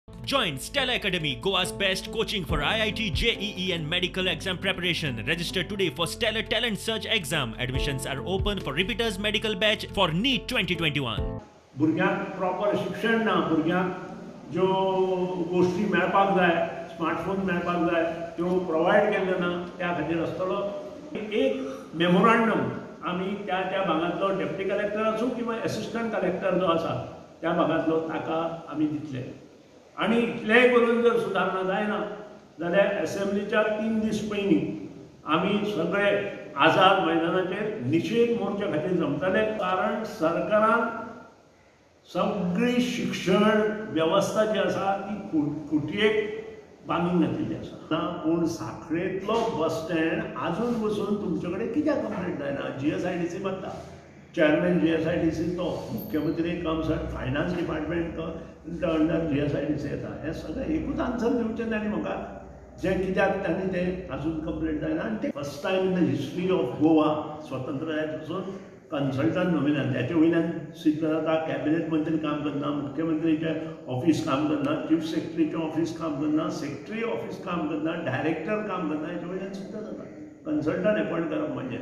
Join Stella Academy, Goa's best coaching for IIT, JEE, and medical exam preparation. Register today for Stellar Talent Search exam. Admissions are open for repeaters medical batch for NEET 2021. भुरग्यांक proper शिक्षण ना, भुरग्यांक ज्यो गोश्टी मेळपाक जाय, smartphone मेळपाक जाय, त्यो प्रोवायड केल्ल्यो ना, त्या खातीर आसतलो. एक मेमोरांडम आमी त्या त्या भागांतलो डेप्युटी कलेक्टर आसूं किंवा एसिस्टंट कलेक्टर जो आसा त्या भागांतलो, ताका आमी दितले. आनी इतलेंय करून जर सुदारणा जायना जाल्यार एसेंब्लीच्या 3 दीस पयलीं आमी सगळे आझाद मैदानाचेर निशेध मोर्चा खातीर जमतले, कारण सरकारान सगळी शिक्षण वेवस्था जी आसा ती खुटयेक बांदून घातलेली आसा ना. पूण साखळेंतलो बस स्टँड आजून पसून तुमचे कडेन कित्याक कंप्लीट जायना? जीएसआयडीसी बांदता, चेअरमॅन जीएसआयडीसी तो मुख्यमंत्री comes at finance department under GSIDC येता. हें सगळें एकूच आन्सर दिवचें तांणी म्हाका, जें कित्याक तांणी तें आजून कंप्लीट जायना. आनी तें first time in the history of Goa, स्वतंत्रताये पासून कन्सल्टंट नॉमिनल, त्याचे वयल्यान सिद्ध जाता, कॅबिनेट मंत्री काम करना, मुख्यमंत्रीचें ऑफीस काम करना, चीफ सेक्रेटरीचें ऑफीस काम करना, सेक्रेटरी ऑफीस काम करना, डायरेक्टर काम करना. हेचे वयल्यान सिद्ध जाता कन्सल्टंट एपॉयंट करप म्हणजे